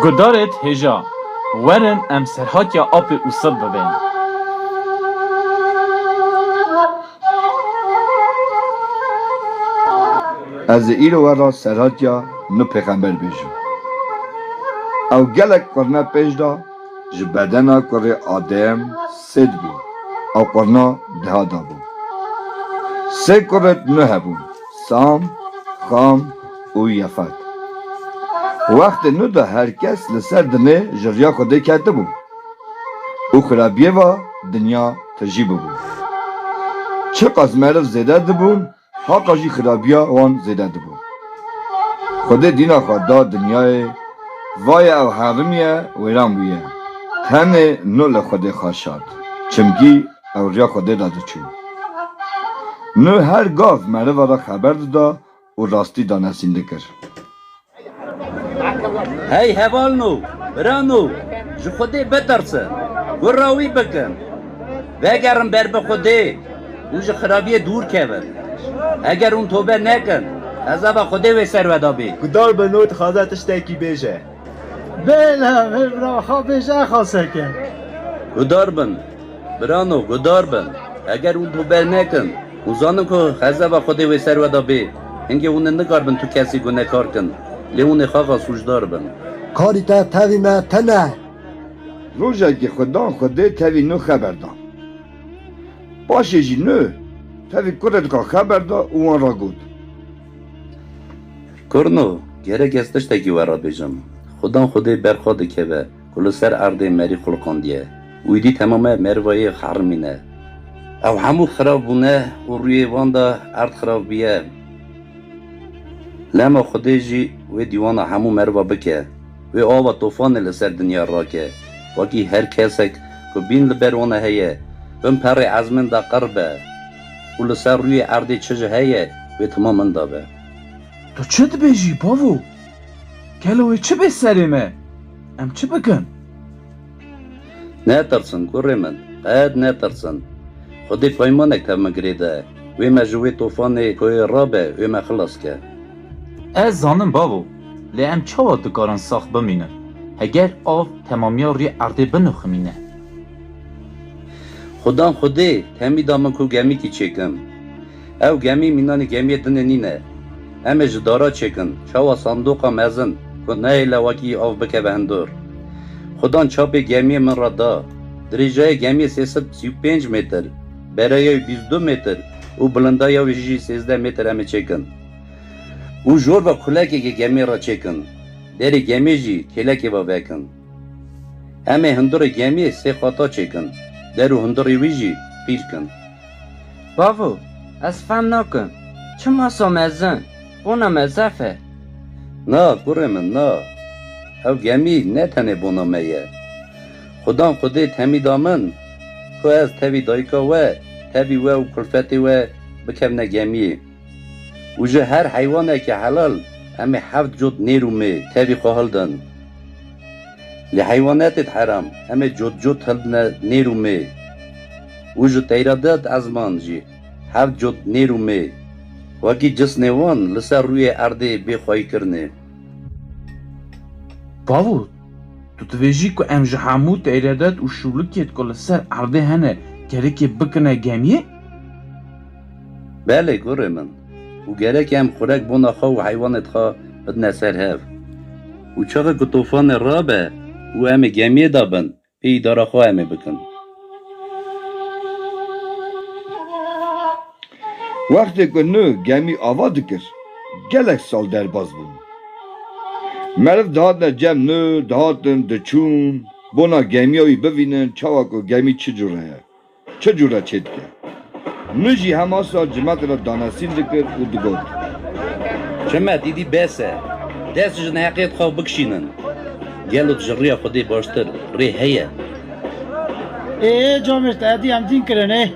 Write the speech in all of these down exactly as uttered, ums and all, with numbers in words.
Gudarêt hêja, werin em serhatiya apê Ûsil bibên. Ez ê îro we re serhatiya Nuh pêxember bêjim. Ew gelek qurne pêş de ji bedena kurê Adem sêd bû. Ew qurna diha de bû. Sê kurêt Nuh hebûn, Sam, Xam û Yefet. Wextê Nuh de her kes li ser dinê ji riya Xwedê ketibû û xirabiyê ve dinya tijî bûbû. Çiqas meriv zêde dibûn, haka jî xirabiya wan zêde dibû. Xwedê dîna xwe da dinyayê, vaye ew herimiye, wêran bûye. Tenê Nuh li Xwedê xwe şart, çimkî ew riya Xwedê de diçû. Nuh her gav meriva re xeber dida û rastî danesîn dikir. Hey hevalno, birano, ji Xwedê bitirsin, gura wî bikin. Vegerin ber bi Xwedê û ji xirabiyê dûr kevin. Heger hûn tobe nekin, xezaba Xwedê wê ser we de bê. Gudar bin, Nuh dixwaze tiştekî bêje. Bêle, vê bira xwe bêje, xaseke. Gudar bin, birano, gudar bin. Heger hûn tobe nekin, hûn zanin ku xezeba Xwedê wê ser we de bê. Hingê hûn ê nikaribin tu kesî gunekar kin, lê hûn ê xaxa sûcdar bin. Karî te tevî me tune. Rojekê Xudan Xwedê tevî Nuh xeber da. Paşê jî Nuh tevî kurêt xwe xeber da û wan re got. Kurno, gerek ez tiştekî we re bêjim. Xudan Xwedê berxa dikeve ku li ser erdê merî xuliqandiye û îdî temame merivayê xerimîne. Ew hemû xirab bûne û rûyê wan de erd xirab bûye. Lema Xwedê jî wê dîwana hemû meriva bike, wê ava tofanê li ser dinya rake, wekî her kesek ku bîn li ber wana heye, bin perê ezmên de qir be û li ser rûyê erdê çi jî heye, wê tima min de be. Tu çi dibêjî, bavo? Gelo wê çi bê serê me? Em çi bikin? Netirsin, kurê min, qet netirsin. Xwedê peymanek tev min girê de, wê me ji wê tofanê koyê rabe, wê me xilas ke. Ez zanim, bavo, lê em çawa dikarin sax bimînin, heger av temamiya rûyê erdê biniximîne? Xudan Xwedê temî da min ku gemîkî çêkim. Ew gemî mînanî gemiyê dinê nîne. Em ê ji dara çêkin, çawa sandoqa mezin ku nehêle wekî av bikeve hundir. Xudan çapê gemiyê min re da. Dirêjayê gemiyê sê sed sî û pênc metr, bereya wî bîst û du metr û bilindaya wî jî sêzdeh metr em ê çêkin. Û jor ve kulekekê gemiyê re çêkin. Derê gemiyê jî kêlekê ve vekin. Em ê hundirê gemiyê sê qata çêkin. Der û hundirê wî jî pîl kin. Bavo, ez fem nakim. Çi masa mezin, bona me zef e. Na, kurê min, na. Ew gemî ne tenê bona me ye. Xudan Xwedê temî da min, ku ez tevî dayika we, tevî we û kulfetê we bikevne gemiyê. Û ji her heywanekî helal em ê heft cot nêr û mê tevî xwe hildin. Li heywanetêt heram em ê cot cot hildine nêr û mê. Û ji teyradet ezman jî heft cot nêr û mê, wekî cisnê wan li ser rûyê erdê bê xweyîkirinê. Bavo, tu dibêjî ku em ji hemû teyredet û şûlikêt ku li ser erdê hene gerekê bikine gemiyê? Belê, kurê min. Û gerek em xurek bona xwe û heywanêt xwe bidine ser hev. Û çaxê ku tofanê rabe û em ê gemiyê de bin, pê îdara xwe em ê bikin. Wextê ku Nuh gemî ava dikir, gelek sal derbas bûn. Meriv dihatine cem Nuh, dihatin, diçûn, bona gemiya wî bivînin, çawa ku gemî çi cure ye, çi cure çêdike. Nuh jî hema sal cimetê re danesîn dikir û digot. Cimet, îdî bes e. Dest ji neheqiyêt xwe bikişînin. Gelo di ji riya Xwedê baştir rê heye? Ê, ê, camêrd, edî em dîn kirin, ê.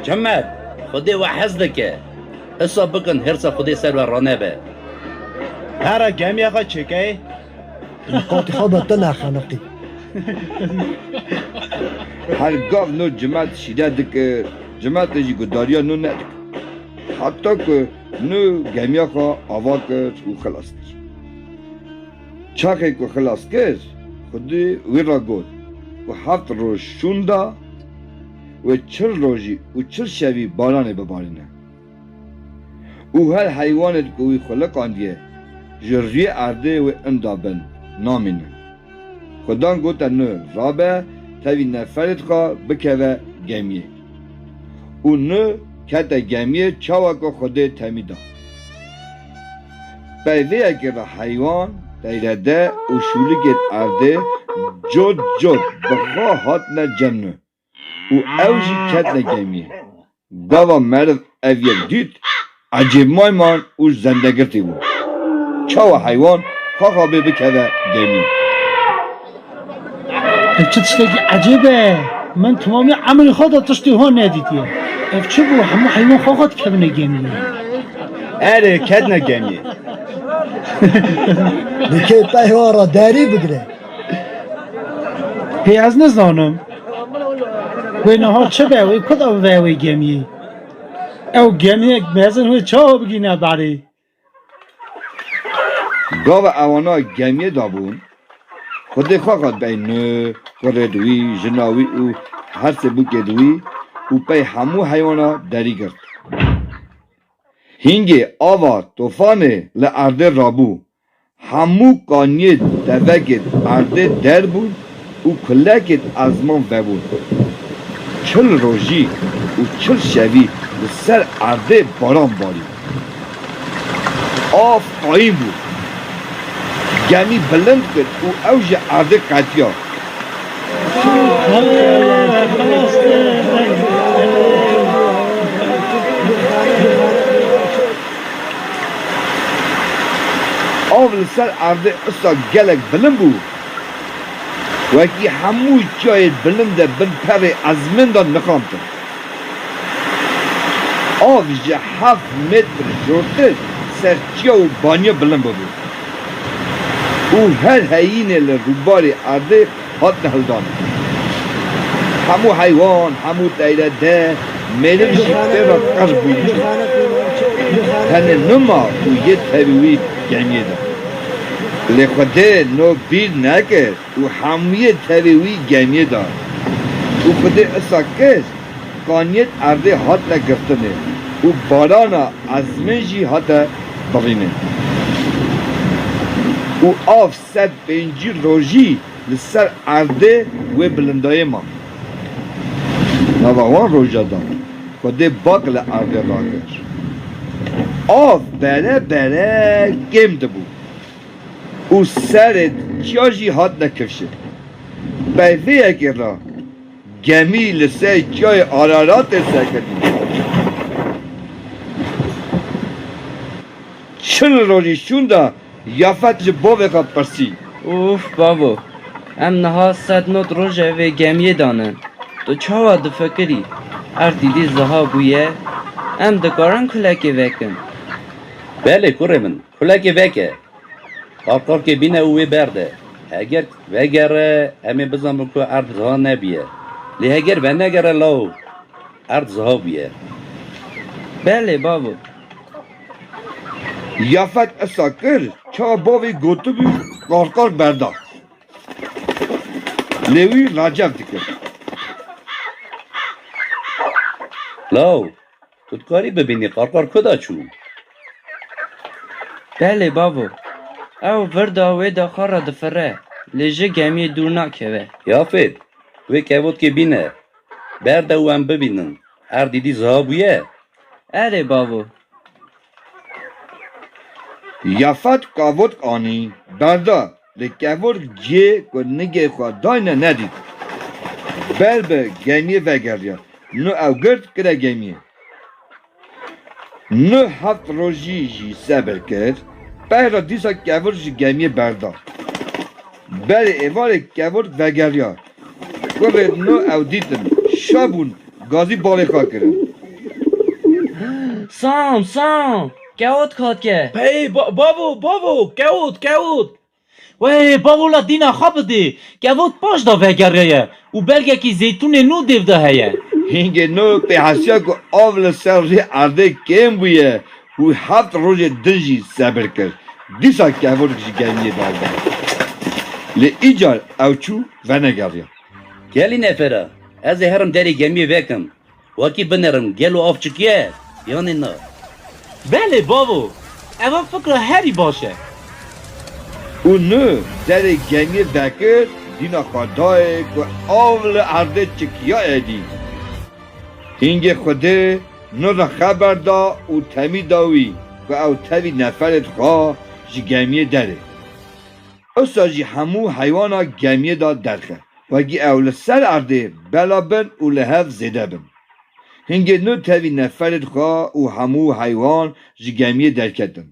Cimet, Xwedê we hez dike. Hisa bikin hêrsa Xwedê ser we ranebe. Here gemiya xwe çêkeyê. Miqatî xwe be te nexeniqî. Her gav Nuh cimet şîre dikir, cimetê jî gudariya Nuh nedikir. Heta ku Nuh gemiya xwe ava kir û xilas kir. Çaxê ku xilas kir, Xwedê wî re got ku heft roj şûn da wê çil rojî û çil şevî baranê bibarîne. Û her heywanêt ku wî xuliqandiye, ji rûyê erdê wê inda bin, namînin. Xudan gote Nuh, rabe, tevî neferêt xwe bikeve gemiyê. Û Nuh kete gemiyê çawa ku Xwedê temî da. Pey vê yekê re heywan, teyrede û şûlikêt erdê cot cot bi xwe hatine cem Nuh. Û ew jî ketine gemiyê. Gava meriv ev yek dît, ecêbmayman û zendegirtî bû. Çawa heywan xaxa bê bikeve gemiyê? Ev çi tiştekî ecêb e? Min temamî emrê xwe de tiştê ho nedîtiye. Ev çi bû? Hemû heywan xaxa dikevine gemiyê. Erê, ketine gemiyê. Dikê pey ho re derî bigire. Hê ez nizanim. Wê niha çi be? Wê ku de bibe wê gemiyê? Ew gemiyek mezin wê çawa bigîne berê? Gava ewana gemiyê dabûn, Xwedê xwe xwe bey Nuh, kurêd wî, jina wî û her sê bûkêd wî û pey hemû heywana derî girt. Hingê ava tofanê li erdê rabû. Hemû kaniyê devekê erdê derbûn û kulekê ezman vebûn. Çil rojî û çil şevî li ser erdê baran barî. Av qayîm bû. Gemî bilind kir û ew ji erdê qetiya. Av li ser erdê usa gelek bilind bû. Wekî hemû çiyayê bilind e bin perê ezmên de nixantin. Av ji heft metr jortir ser çiya û baniya bilind bûbû. Û her heyînê li rûbarê erdê hatine hildan. Hemû heywan, hemû teyrede, meriv jî pê ve qir bûn. Tenê Nuh ma û yê tevî wî gemiyê de. Lê Xwedê Nuh bîr nekir û hemûyê tevî wî gemiyê de. Û Xwedê usa kir, kaniyêt erdê hatine girtinê û barana ezmên jî hate birînê. Û av sed pêncî rojî li ser erdê wê bilindayê ma. Nava wan roja de Xwedê bak li erdê rakir. Av bere bere kêm dibû û serê çiya jî hatine kifşê. Pey vê yekê re gemî li ser çiyayê Araratê serketî. Çil rojî şûn de Yafet ji bavê xwe pirsî. Ûf, bavo, em niha sed not roj e vê gemiyê de ne. Tu çawa difikirî? Erd îdî ziha bûye, em dikarin kulekê vekin. Belê kurê min, kulekê veke. Qarqarkê bîne û wê berde. Heger vegere, em ê bizanin ku erd ziha nebûye. Lê heger venegere law, erd ziha bûye. Belê bavo. Yafet usa kir, çawa bavê gotibû, Qarqar berda. Lê wî racef dikir. Law, tu dikarî bibînî Qarqar ku de çû? Belê bavo. Ew vir de wê daxa re difire, lê ji gemiyê dûr nakeve. Yafet, wê kevotkê bîne. Berde û em bibînin. Erd îdî ziha bûye. Erê bavo. Yafet kavotk anî, berda, lê kevotk cihê ku nigê xwe dayne nedît. Ber bi gemiyê vegeriya. Nuh ew girt kire gemiyê. Nuh heft rojî jî sebir kir, pey re dîsa kevotk ji gemiyê berda. Berê êvarê kevotk vegeriya. Kurê Nuh ew dîtin, şa bûn, gazî bavê xwe kirin. Sam, Sam, kevotk hatiye. Pey, ba-, bavo, bavo, kevotk, kevotk. Wey, bavo la dîna xwe bidê. Kevotk paş de vegeriye û belgekî zeytûnê nû dêv de heye. Hingê Nuh pê hesiya ku av li ser rê erdê kêm bûye û heft rojê din jî sebir kir. Dîsa kevotk ji gemiyê berda. Lê îcar ew çû venegeriya. Gelî nefera, ez ê herim derê gemiyê vekim. Wekî binerim, gelo av çikiye, yanî na? Belê bavo, eva fikra herî baş e. Û nu derê gemiyê vekir, dîna xwe dayê ku av li erdê çikiya êdî. Hingê Xwedê nu re xeber da û temî da wî ku ew tevî neferêd xwe ji gemiyê derê. Usa jî hemû heywana gemiyê de derxe, wekî ew li ser erdê bela bin û li hev zêde bin. Hingê nu tevî neferêd xwe û hemû heywan ji gemiyê derketin.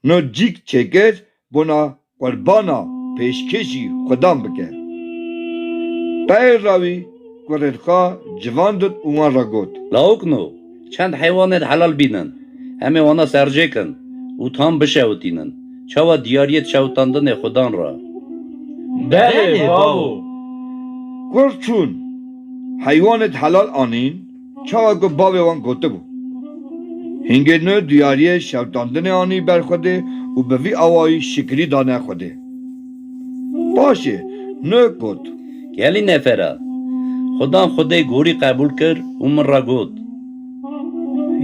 Nu cîk çêkir bona qurbana pêşkêşî Xudan bike. Peyra wî kurêd xwe civandin û wan re got. Lawikno, çend heywanêd helal bînin, em ê wana serjêkin û tam bişewitînin. Çawa diyariyêd şewitandinê Xudan re? Belê, bavo. Kur çûn, heywanêd helal anîn, çawa ku bavê wan gotibû. Hingê nu diyariyê şewitandinê anî ber Xwedê û bi vî awayî şikrî dane Xwedê. Paşê nu got. Gelî nefera, Xudan Xwedê gorî qebûl kir û min re got.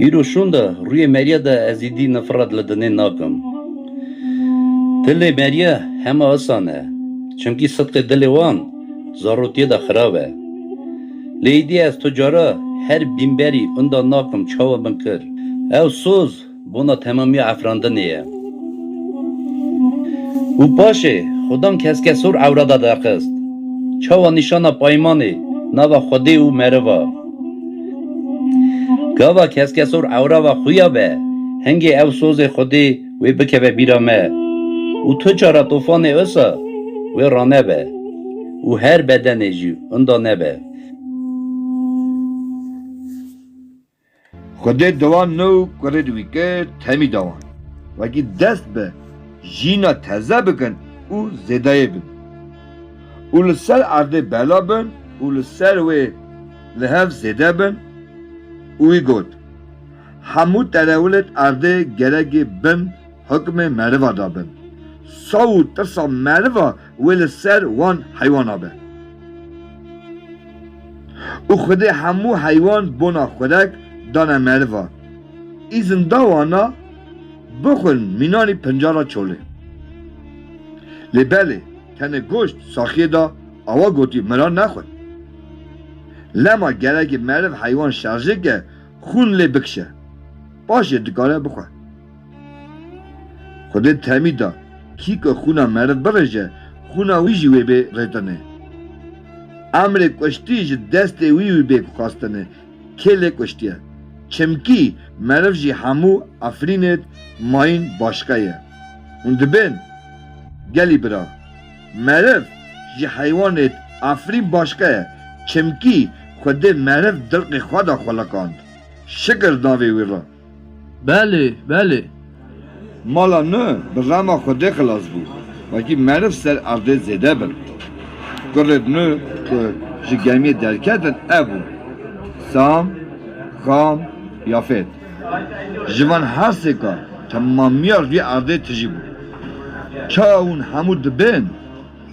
Îro şûnde rûyê meriya de ez êdî nifret li dinê nakim. Dilê meriya hema isan e, çimkî sidqê dilê wan zarotiyê de xirab e. Lê êdî ez tu cara her bînberî inda nakim çawa min kir. Ew soz bona temamiya efrandinê ye. Û paşê Xudan keskesor ewra de derxist. Çawa nîşana paymanê nava Xwedê û meriva. Gava keskesor ewra ve xuya be, hingê ew sozê Xwedê wê bikeve bîra me. Û tu cara tofanê usa wê ranebe. Û her bedenê jî inda nebe. Xwedê di wan nû kurêd wî kir, temî da wan. Wekî dest bi jîna teze bikin û zêdeyê bin. Û li ser erdê bela bin û li ser wê li hev zêde bin û wî got, hemû terewilêd erdê gerekê bin hukmê meriva da bin. Saw û tirsa meriva wê li ser wan heywana be. Û Xwedê hemû heywan bona xurek dane meriva. Îzin da wana bixwin mînanî pincara çolê. Lê belê, tenê goşt saxiyê da awa gotî mira nexwin. Lema gerekê meriv heywan şerjê ke xûn lê bikişe. Paşê dikare bixwe. Xwedê temî da, kî ku xûna meriv birêje, xûna wî jî wê bê rêtinê. Emrê kuştî ji destê wî wî bê xwestinê, kê lê kuştiye. Çimkî meriv jî hemû efrînêd mayîn başqe ye. Hûn dibên, gelî bira, meriv ji heywanêd efrîn başqe ye. Çimkî Xwedê meriv dilqê xwe da xweliqand. Şikir navê wî re. Belê, belê. Mala Nuh bi rema Xwedê xilas bû. Wekî meriv ser erdê zêde bin. Kurêd Nuh ku ji gemiyê derketin ev bûn. Sam, Xam, Yafêt. Ji van her sêka temamiya rûyê erdê tijî bû. Çawa hûn hemû dibên?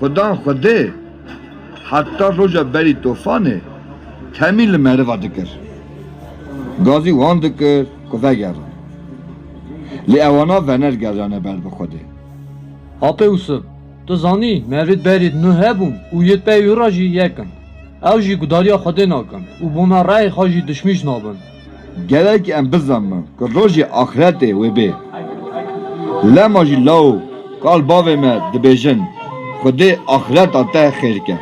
Xudan Xwedê heta roja berî tofanê temî li meriva dikir. Gazî wan dikir ku vegerin. Lê ewana venergeriyane ber bi Xwedê. Apê Ûsif, tu zanî, merivêd berîd Nuh hebûn û yêd pey wî re jî yek in. Ew jî gudariya Xwedê nakin û bona rehê xwe jî dişmîş nabin. Gerek em bizanin ku rojê axretê wê bê. Lema jî law kal bavê me dibêjin, Xwedê axreta te xêr ke.